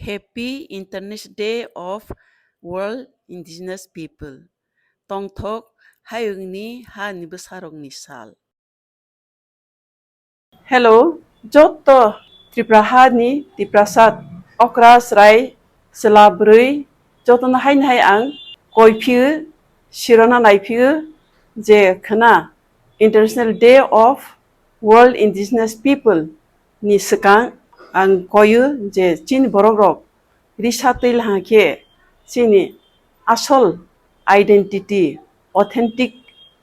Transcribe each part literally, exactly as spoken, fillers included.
Happy International Day of World Indigenous People. Tongthok hayungni hani bwsarokni sal. Hello, joto Tripura hani Tiprasa okra chwrai chwla bwrwi jotono haini hai ang koi phio, sirona nai phio je khwna International Day of World Indigenous People ni swkang ang koio je chini borok rok risa twi laha khe chini asol identity, authentic,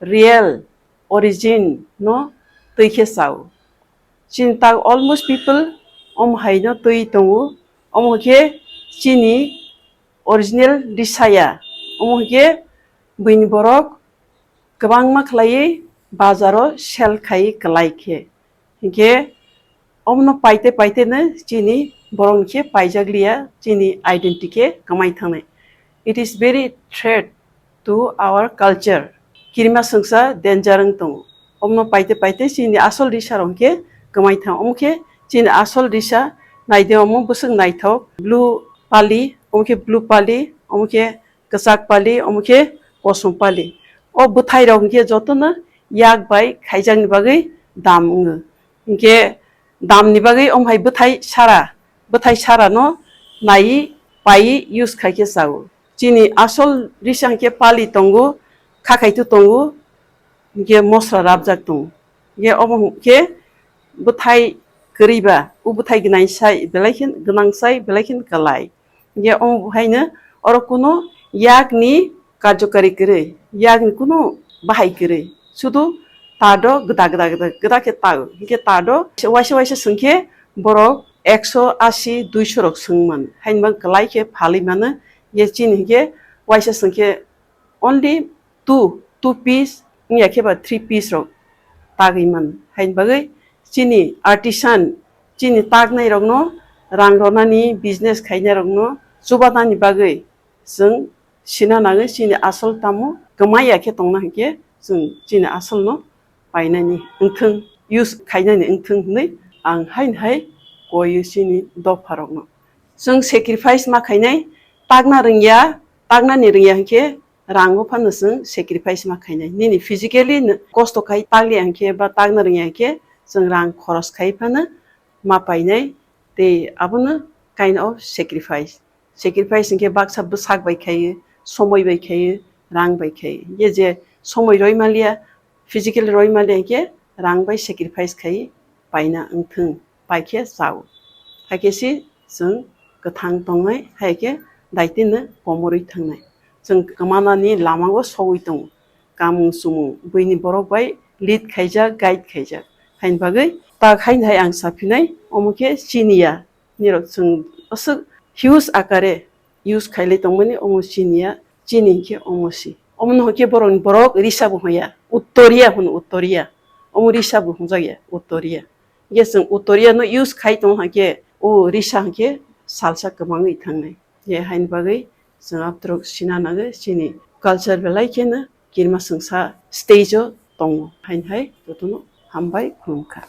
real origin no twi khe chao. Chini tak almost people omo hai no twi tongo, omo khe chini original risa ya, omo khe buini borok kwbangma khlaiwi bazaro sell khai kwlai khe. Hinkhe omono paite paite no chini borok ni khe paijak liya, chini identity khe kwmai thangnai. It is very threat to our culture. Kirima swngsa danger wng tongo. Omono paite paite chini asol risa rok khe kwmai thang. Omo khe chini asol risa naide omo bwswk naithok blue pali, omo khe blue pali, omo khe kwchak pali, omo khe kosom pali. O bwthai rok hinkhe jotono yak bai khaijakni bagwi dam wngo. Hinkhe damni bagwi omo hai bwthai sara, bwthai sara no naiwi paiwi use khai khe chao. Chini asol risa hinkhe pali tongo, khakhaitu tongo, hinkhe mosra rabjak tongo. Hinkhe omo hinkhe bwthai kwrwi ba, o bwthai gwnang sai belai khe, gwnang sai belai khe kwlai. Hinkhe omo haino oro kuno yakni karjokari kwrwi, yakni kuno bahai kwrwi, sudu tado gwda gwda gwda gwda khe tago. Hinkhe tado waisa waisa swngkhe borok ekso asi, duiso rok swng mano, haini bagwi kwlai khe phalwi mano. Hinkhe chini hinkhe waisa swngkhe only two, two piece wngya khe ba three piece rok tagwi mano. Haini bagwi chini artisan, chini taknai rokno rang ronani, business khainai rokno chubanani bagwi chwng sina nangwi chini asol tamo kwmai ya khe tongna hinkhe chwng chini asolno painani wngthwng, use khainani wngthwng hinwi ang haini hai koiyo chini dopha rokno. Chwng sacrifice ma khainai, takna rwngya, taknani rwngya hinkhe rango phano chwng sacrifice ma khainai. Nini physically no kosto khai takliya hinkhe ba takna rwngya hinkhe chwng rang khoros khai phano ma painai, tei abono kind of sacrifice. Sacrifice hinkhe baksa bwsak bai khaio, somoi bai khaio, rang bai khaio. Hinkhe je somoi roi manliya, physically roi manliya hinkhe rang bai sacrifice khai paina wngthwng, pai khe chao. Hakhe se chwng kwthang tongnai, hai khe daitino komorwi thangnai. Chwng kwmanani lamao sogwi tongo. Kamung chumung buini borok bai lead khaijak, guide khaijak. Haini bagwi tak haini hai ang saphinai, omo khe chini ya. Nirok chwng aswk huge akare use khailai tongmani omo chini ya, chini hinkhe omo si. Omono hinkhe borokni borok risa bo hwnya, Uttoria hwno, Uttoria. Omo risa bo hwnjak ya, Uttoria. Hinkhe chwng Uttoria no use khai tong hinkhe o risa hinkhe salsa kwmangwi thangnai. Je haini bagwi chwng abdrok sina nangwi chini culture belai kheno kirima swngsa stage o tongo. Haini hai jotono hambai khulumkha.